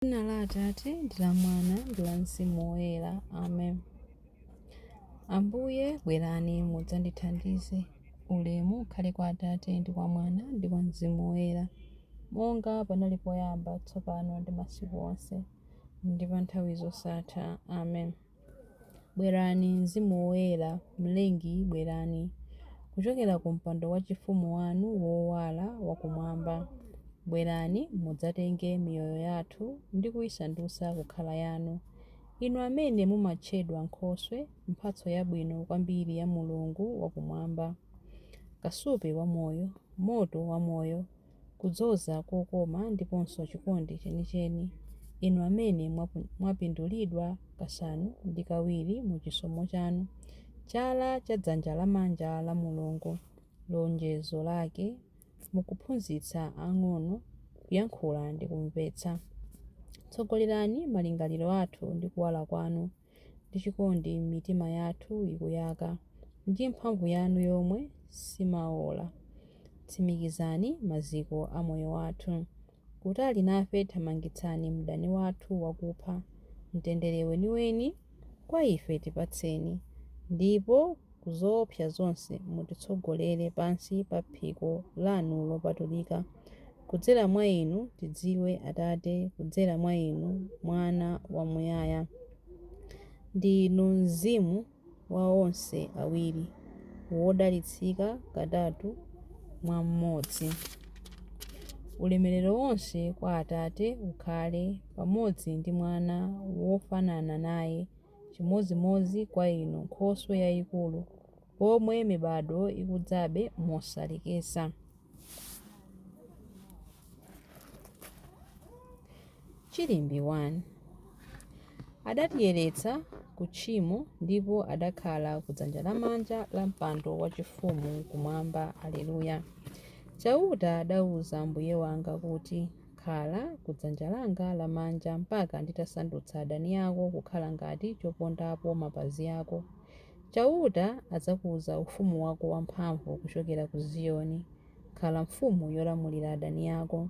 Dzina la Atate ndi la Mwana ndi la Mzimu Woyera. Amen. Ambuye, bwerani mudzandithandize. Ulemu ukhale kwa Atate ndi kwa Mwana ndi kwa Mzimu Woyera, monga panali poyamba, tsopano ndi masiku onse, ndi pa nthawi zosatha. Amen. Bwerani, Mzimu Woyera, Mlengi, bwerani kuchokera ku mpando wachifumu wanu wowala wakumwamba. Bwerani mudzatenge miyoyo yathu ndi kuyisandutsa kukhala yanu. Inu amene mumatchedwa Nkhoswe, mphatso yabwino kwambiri ya Mulungu wakumwamba, kasupe wa moyo, moto wa moyo, kudzoza kokoma ndiponso chikondi chenicheni, inu amene mwapindulidwa 7 mu chisomo chanu, chala cha dzanja lamanja la Mulungu, lonjezo lake, mukuphunzitsa ang'ono kuyankhula ndi kumvetsa. Tsogolerani malingaliro athu ndi kuwala kwanu, ndi chikondi m'mitima yathu ikuyaka, ndi mphamvu yanu yomwe simaola. Tsimikizani maziko a moyo wathu. Kutali nafe thamangitsani mdani wathu wakupha. Mtendere weniweni kwa ife tipatseni, ndipo ku zoopsa zonse mutitsogolere pansi pa phiko lanu lopatulika. Kudzera mwa inu tidziwe Atate, kudzera mwa inu Mwana wamuyaya. Ndi inu Mzimu wa onse awiri, wodalitsika katatu mwa mmodzi. Ulemerero wonse kwa Atate ukhale, pamodzi ndi Mwana wofanana naye, chimodzimodzi kwa inu Nkhoswe yayikulu, pomwe mibadwo ikudzabe mosalekeza. Chilimbi 1. Adatiyeretsa ku tchimo ndipo adakhala ku dzanja lamanja la mpando wachifumu kumwamba. Alleluya. Chauta adauza Ambuye wanga kuti, Khala ku dzanja langa lamanja mpaka nditasandutsa adani ako kukhala ngati chopondapo mapazi ako. Chauta adzakuza ufumu wako wamphamvu kuchokera ku Ziyoni. Khala mfumu yolamulira adani ako.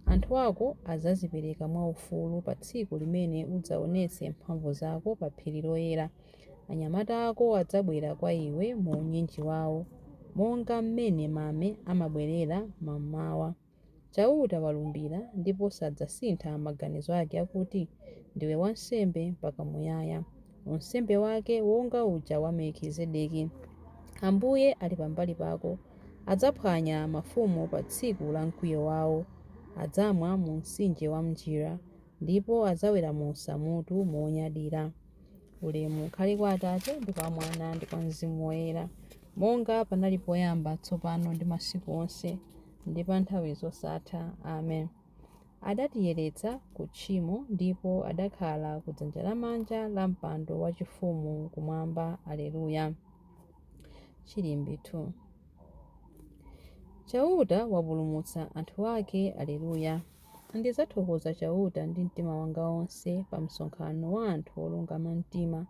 Anthu ako adzadzipereka mwaufulu pa tsiku limene udzaonetse mphamvu zako pa phiri loyera. Anyamata ako adzabwera kwa iwe mu unyinji wao, monga m'mene mame amabwerera mam'mawa. Chauta walumbira, ndipo sadzasintha maganizo ake akuti, Ndiwe wansembe mpaka muyaya, unsembe wake wonga uja wa Melkizedeki. Ambuye ali pambali pako, adzaphwanya mafumu pa tsiku la mkwiyo wao. Adzamwa mu mtsinje wa m'njira, ndipo adzaweramutsa mutu monyadira. Ulemu ukhale kwa Atate, ndi kwa Mwana, ndi kwa Mzimu Woyera, monga panali poyamba, tsopano ndi masiku onse, ndi pa nthawi zosatha. Amen. Adatiyeretsa ku tchimo ndipo adakhala ku dzanja lamanja la mpando wachifumu kumwamba. Alleluya. Chilimbi 2. Chauta wapulumutsa anthu ake. Alleluya. Ndidzathokoza Chauta ndi mtima wanga wonse pa msonkhano wa anthu olungama mtima.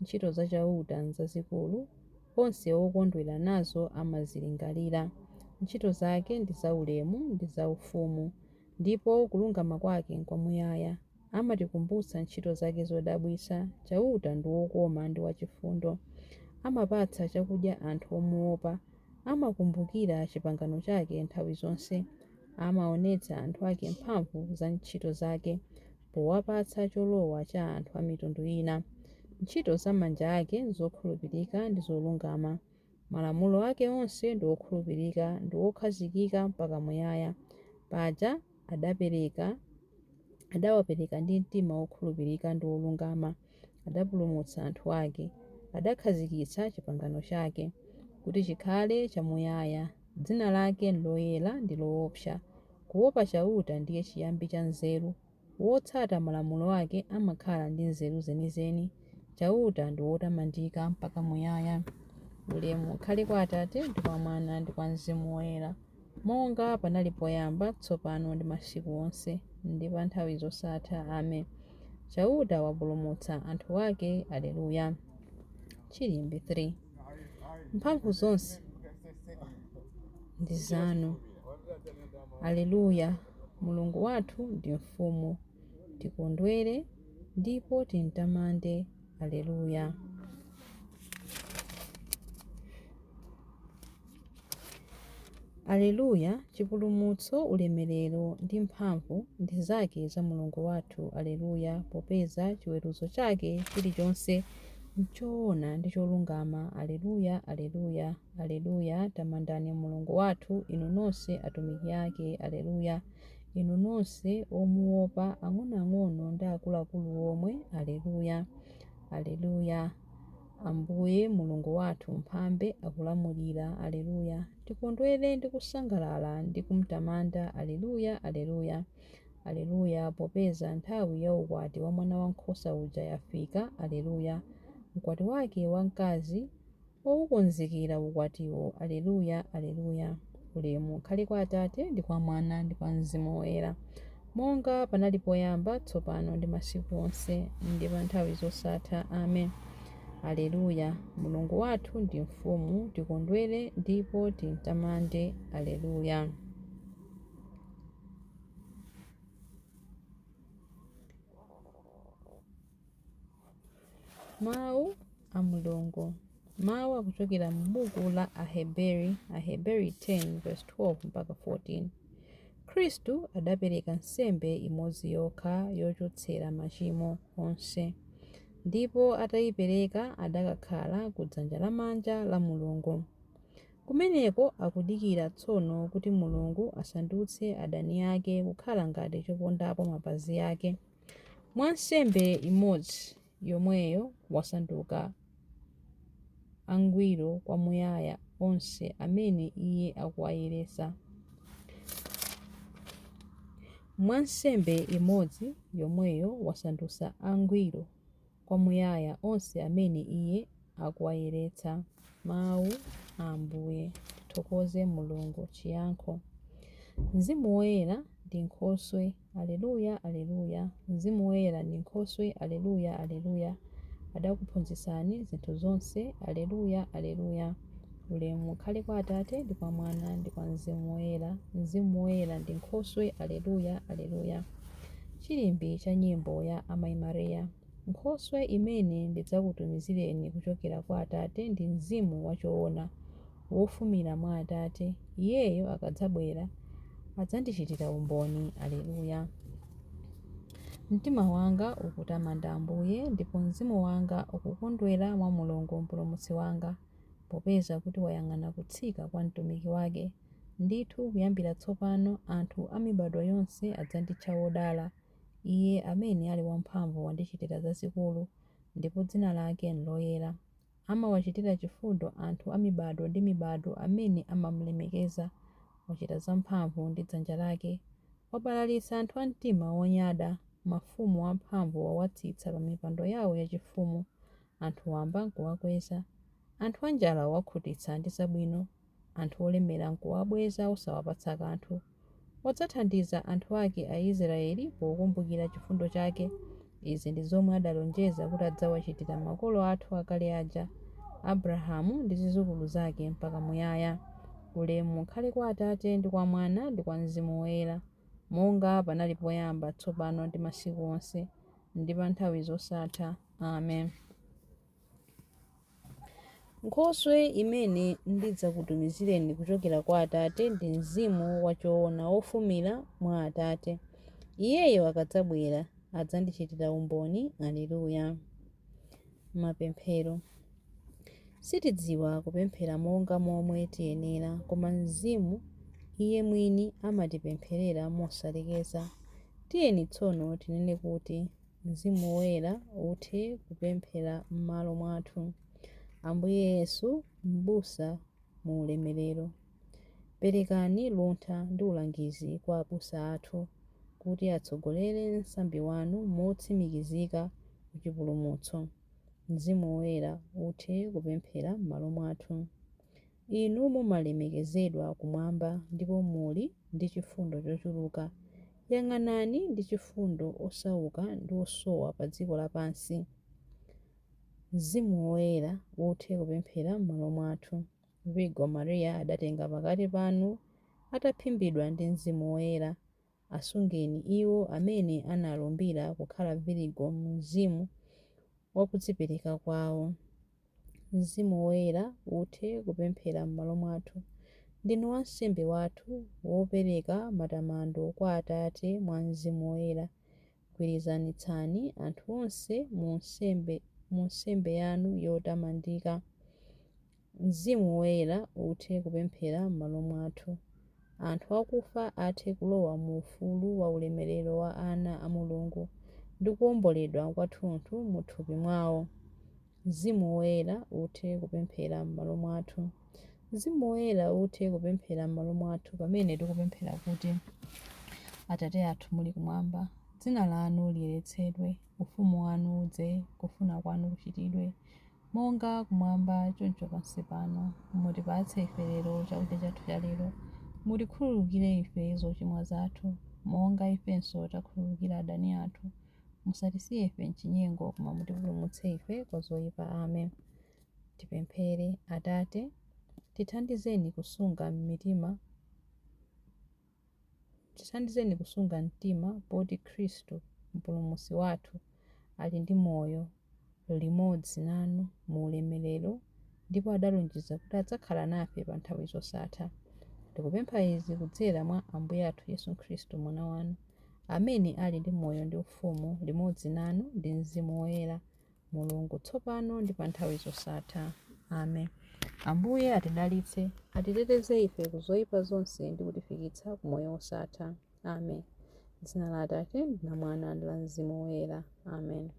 Ntchito za Chauta nzazikulu, onse okondwera nazo amazilingalira. Ntchito zake ndi zaulemu ndi zaufumu, ndipo kulungama kwake nkwamuyaya. Amatikumbutsa ntchito zake zodabwitsa, Chauta ndi wokoma ndi wachifundo. Amapatsa chakudya anthu omuopa, amakumbukira chipangano chake nthawi zonse. Amaonetsa anthu ake mphamvu za ntchito zake, powapatsa cholowa cha anthu a mitundu ina. Ntchito za manja ake nzokhulupirika ndi zolungama. Malamulo ake onse ndi okhulupirika ndi okhazikika mpaka muyaya. Paja adawapereka ndi mtima wokhulupirika ndi wolungama. Adapulumutsa anthu ake. Adakhazikitsa chipangano chake, kuti chikhale chamuyaya. Dzina lake nloyera ndi loopsa. Kuopa Chauta ndiye chiyambi cha nzeru. Wotsata malamulo ake amakhala ndi nzeru zenizeni. Chauta ndi wotamandika mpaka muyaya. Ulemu ukhale kwa Atate, ndi kwa Mwana, ndi kwa Mzimu Woyera, monga panali poyamba, tsopano ndi masiku onse, ndi pa nthawi zosatha. Amen. Chauta wapulumutsa anthu ake. Alleluya. Chilimbi 3. Mphamvu zonse ndi zanu. Alleluya. Mulungu wathu ndi mfumu. Tikondwere ndipo timtamande. Alleluya. Alleluya, chipulumutso, ulemerero ndi mphamvu ndi zake za Mulungu wathu, Alleluya, popeza chiweruzo chake chilichonse nchoona ndi cholungama, Alleluya, Alleluya. Alleluya, tamandani Mulungu wathu, inu nonse atumiki ake, Alleluya, inu nonse omuopa, ang'onoang'ono ndi akuluakulu omwe, Alleluya. Alleluya. Ambuye Mulungu wathu Mphambe akulamulira, Alleluya. Tikondwere ndi kusangalala ndi kumtamanda, Alleluya, Alleluya. Alleluya, popeza nthawi ya ukwati wa Mwanawankhosa uja yafika, Alleluya. Mkwati wake wamkazi waukonzekera ukwatiwo. Alleluya, Alleluya. Ulemu ukhale kwa Atate, ndi kwa Mwana, ndi kwa Mzimu Woyera, monga panali poyamba, tsopano, ndi masiku onse, ndi pa nthawi zosatha. Amen. Alleluya. Mulungu wathu ndi Mfumu, tikondwere ndipo timtamande. Alleluya. Mawu a Mulungu. Mawu akuchokera m'buku la Aheberi, Aheberi 10 verse 12 mpaka 14. Khristu adapereka nsembe imodzi yokha yochotsera machimo onse, ndipo atayipereka adakakhala ku dzanja lamanja la Mulungu. Kumeneko akudikira tsono kuti Mulungu asandutse adani ake kukhala ngati chopondapo mapazi ake. Mwa nsembe imodzi yomweyo wasanduka angwiro kwamuyaya onse amene Iye akuwayeretsa. Mwa nsembe imodzi yomweyo wasandutsa angwiro kwamuyaya onse amene Iye akuwayeretsa. Mawu a Ambuye. Tithokoze Mulungu. Chiyankho. Mzimu Woyera ndi Nkhoswe. Alleluya, Alleluya. Mzimu Woyera ndi Nkhoswe. Alleluya, Alleluya. Adakuphunzitsani zinthu zonse. Alleluya, Alleluya. Ulemu ukhale kwa Atate, ndi kwa Mwana, ndi kwa Mzimu Woyera. Mzimu Woyera ndi Nkhoswe. Alleluya, Alleluya. Chilimbi cha nyimbo ya Amayi Maria. Nkhoswe imene ndidzakutumizireni kuchokera kwa Atate ndi Mzimu wachoona, wofumira mwa Atate. Iyeyo akadzabwera, adzandichitira umboni. Aleluya. Mtima wanga ukutamanda Ambuye, ndipo mzimu wanga ukukondwera mwa Mulungu Mpulumutsi wanga, popeza kuti wayang'ana kutsika kwa mtumiki wake. Ndithu kuyambira tsopano anthu a mibadwo yonse adzanditcha wodala. Iye amene ali wamphamvu wandichitira zazikulu, ndipo dzina lake n'loyera. Amawachitira chifundo anthu a mibadwo ndi mibadwo amene amam'lemekeza. Wachita zamphamvu ndi dzanja lake. Wabalalitsa anthu a mtima wonyada. Mafumu amphamvu wawatsitsa pamipando yawo yachifumu, anthu wamba n'kuwakweza. Anthu anjala wawakhutitsa ndi zabwino. anthu olemera n'kuwabweza osawapatsa kanthu. Wadzathandiza anthu ake Aisraeli pokumbukira chifundo chake. Izi ndi zomwe adalonjeza kuti adzawachitira makolo athu akale aja, Abrahamu ndi zidzukulu zake mpaka muyaya. Ulemu ukhale kwa Atate ndi kwa Mwana ndi kwa Mzimu Woyera, monga panali poyamba, tsopano ndi masiku onse, ndi pa nthawi zosatha. Amen. Nkhoswe imene ndidzakutumizireni kuchokera kwa Atate ndi Mzimu wachoona wofumira mwa Atate. Iyeyo akadzabwera, adzandichitira umboni. Aleluya. Mapemphero. Sitidziwa kupemphera monga momwe tiyenera, koma Mzimu Iye mwini amatipempherera mosalekeza. Tiyeni tsono tinene kuti. Mzimu Woyera uthe kupemphera m'malo mwathu. Ambuye Yesu, Mbusa mu ulemerero, perekani luntha ndi ulangizi kwa abusa athu, kuti atsogolere msambi wanu motsimikizika ku chipulumutso. Mzimu Woyera uthe kupemphera m'malo mwathu. Inu mumalemekezedwa kumwamba ndipo muli ndi chifundo chochuluka. Yang'anani ndi chifundo osauka ndi osowa pa dziko lapansi. Mzimu Woyera uthe kupemphera m'malo mwathu. Virgo Maria adatenga pakati panu ataphimbidwa ndi Mzimu Woyera. Asungeni iwo amene analumbira kukhala virigo mu mzimu wa kudzipereka kwawo. Mzimu Woyera uthe kupemphera m'malo mwathu. Ndinu wansembe wathu, wopereka matamando kwa Atate mwa Mzimu Woyera. Gwirizanitsani anthu onse mu nsembe yanu yotamandika. Mzimu Woyera uthe kupemphera m'malo mwathu. Anthu akufa athe kulowa mu ufulu wa ulemerero wa ana a Mulungu ndi kuwomboledwa kwathunthu m'thupi mwawo. Mzimu Woyera uthe kupemphera m'malo mwathu. Mzimu Woyera uthe kupemphera m'malo mwathu pamene tikupemphera kuti, Atate athu muli kumwamba, dzina lanu liyeretsedwe, ufumu wanu udze, kufuna kwanu kuchitidwe, monga kumwamba choncho pansi pano. Mutipatse ife lero chakudya chathu cha lero. Mutikhululukire ife zochimwa zathu, monga ifenso takhululukira adani athu. Musatisiye ife m'chinyengo, koma mutipulumutse ife kwa zoyipa. Amen. Tipemphere. Atate, tithandizeni kusunga m'mitima Tithandizeni kusunga mtima poti Khristu Mpulumutsi wathu ali ndi moyo limodzi nanu mu ulemerero ndipo adalonjeza kuti adzakhala nafe pa nthawi zosatha. Tikupempha izi kudzera mwa Ambuye athu Yesu Khristu Mwana wanu, amene ali ndi moyo ndi ufumu limodzi nanu ndi Mzimu Woyera, Mulungu, tsopano ndi pa nthawi zosatha. Amen. Ambuye atidalitse, atiteteze ife ku zoyipa zonse ndi kutifikitsa ku moyo wosatha. Amen. Dzina la Atate ndi la Mwana ndi la Mzimu Woyera. Amen.